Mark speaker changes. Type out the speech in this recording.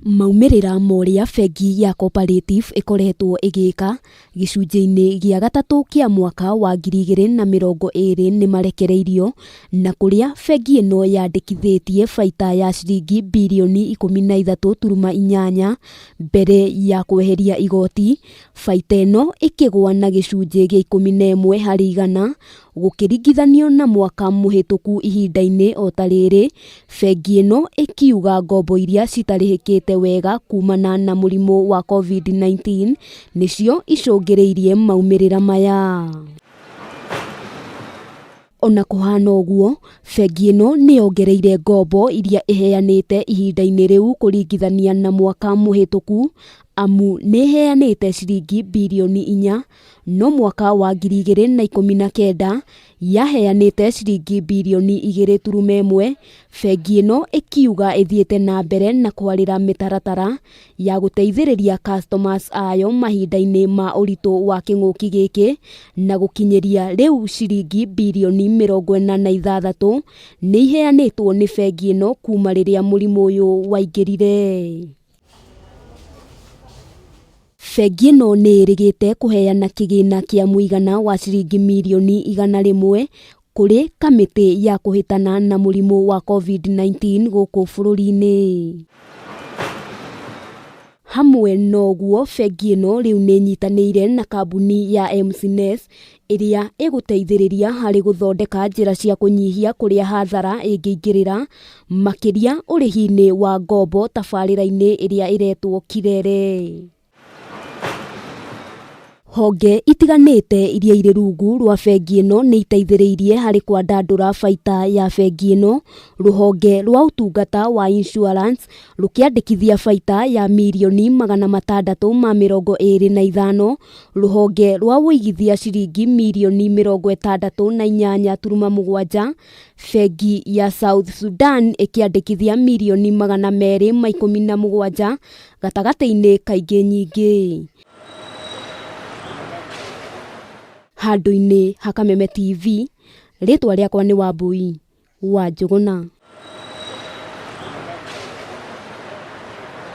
Speaker 1: Maumĩrĩra ma ũrĩa bengi ya Cooperative ĩkoretwo ĩgĩka gĩcunjĩ-inĩ gĩa gatatũ kĩa mwaka wa 2020 nĩ marekereirio, na kũrĩa bengi ĩno yandĩkithĩtie baita ya ciringi birioni 13.8 mbere ya kweheria igoti, baita ĩno ĩkĩgũa na gĩcunjĩ gĩa 11 harĩ igana gũkĩringithanio na mwaka mũhĩtũku ihinda-inĩ o ta rĩrĩ, bengi ĩno ĩkiuga ngombo iria citarĩhĩkĩte wega kumana na mũrimũ wa COVID-19 nĩcio icũngĩrĩirie maumĩrĩra maya. Ona kũhana ũguo, bengi ĩno nĩ yongereire ngombo iria ĩheanĩte ihinda-inĩ rĩu kũringithania na mwaka mũhĩtũku, amu nĩ ĩheanĩte ciringi birioni 4, no mwaka wa 2019 yaheanĩte ciringi birioni 2.1, bengi ĩno ĩkiuga ĩthiĩte na mbere na kwarĩra mĩtaratara ya gũteithĩrĩria customers ayo mahinda-inĩ ma ũritũ wa kĩng'ũki gĩkĩ, na gũkinyĩria rĩu ciringi birioni 46 nĩ iheanĩtwo nĩ bengi ĩno kuma rĩrĩa mũrimũ ũyũ waingĩrire. Bengi ĩno nĩ ĩrĩgĩte kũheana kĩgĩna kĩa mũigana wa ciringi mirioni 100 kũrĩ kamĩtĩ ya kũhĩtana na mũrimũ wa COVID-19 gũkũ bũrũri-inĩ. Hamwe na ũguo, bengi ĩno rĩu nĩ ĩnyitanĩire na kambuni ya MCNES ĩrĩa ĩgũteithĩrĩria harĩ gũthondeka njĩra cia kũnyihia kũrĩa hathara ĩngĩingĩrĩra makĩria ũrĩhi-inĩ wa ngombo tabarĩra-inĩ ĩrĩa ĩretwo Kirere. Honge itiganĩte iria irĩ rungu rwa bengi ĩno nĩ iteithĩrĩirie harĩ kwandandũra baita ya bengi ĩno, rũhonge rwa ũtungata wa insurance rũkĩandĩkithia baita ya mirioni 625, rũhonge rwa ũigithia ciringi mirioni 68.7, bengi ya South Sudan ĩkĩandĩkithia mirioni 217 gatagatĩ-inĩ ka ingĩ nyingĩ. Handũ-inĩ ha Kameme TV, rĩtwa rĩakwa nĩ Wambui wa Njũgũna.